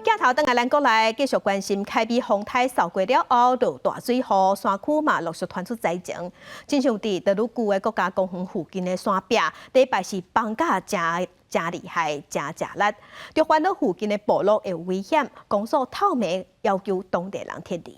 鏡頭轉來咱國內繼續關心凱美風颱掃過了後，落大水雨，山區嘛陸續傳出災情。親像佇德魯固的國家公園附近的山壁，禮拜四崩甲誠誠厲害，誠食力，就煩惱附近的部落會有危險，公所透明要求當地人撤離。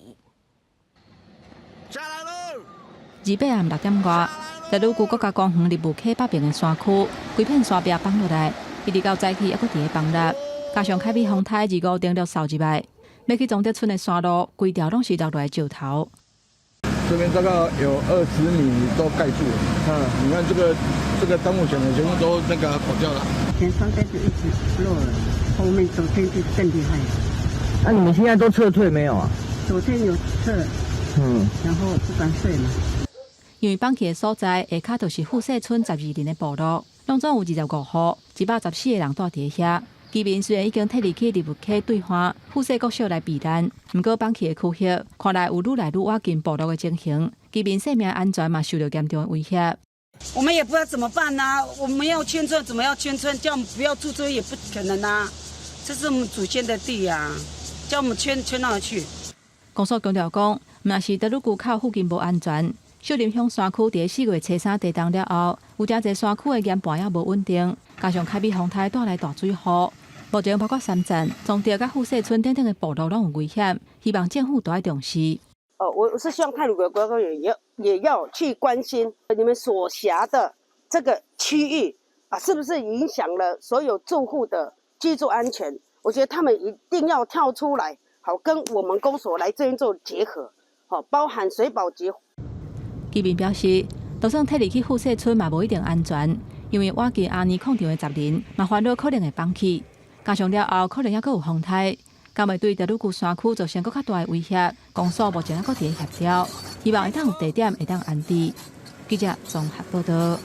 二八暗六點外，德魯固國家公園立霧溪北邊的山區，規片山壁崩落來，一直到早起猶閣佇咧崩落。加上凱美風颱二五登陸掃入來，欲去崇德村的山路，規條攏是落落來石頭。這邊大概有20米都蓋住了，你看這個樟木牆全部都那個垮掉了。前三天就一直落了，後面昨天就更厲害。那你們現在都撤退沒有啊？昨天有撤，然後不敢睡嘛。因為崩去的所在下跤就是富勢村12人的部落，攏總有25戶，114個人住佇遐。居民雖然已經撤離去立霧溪對岸富勢國小來避難，毋過崩去的區域看來有愈來愈倚近部落的情形，居民生命安全嘛受著嚴重的威脅。我們也不知道怎麼辦啊！我們要遷村，怎麼要遷村？叫我們不要住這也不可能啊！這是我們祖先的地啊，叫我們遷遷哪去？公所強調講，毋但是德魯固口附近無安全，秀林鄉山區佇4月初三地動了後，有誠濟山區的岩盤也無穩定，加上凱美風颱帶來大水雨，目前包括三棧、崇德佮富勢村等等的部落攏有危險，希望政府都愛重視。哦，我是希望太魯閣國家公園也要去關心你們所轄的這個區域啊，是不是影響了所有住戶的居住安全？我覺得他們一定要跳出來，好跟我們公所來這邊做結合，好包含水保局。居民表示，就算撤離去富勢村嘛，無一定安全，因為倚近阿尼礦場的雜林嘛，煩惱可能會崩去，加上了後可能猶閣有風颱，敢會對德魯固山區造成閣較大的威脅。公所目前猶閣佇咧協調，希望會當有地點會當安置。記者綜合報道。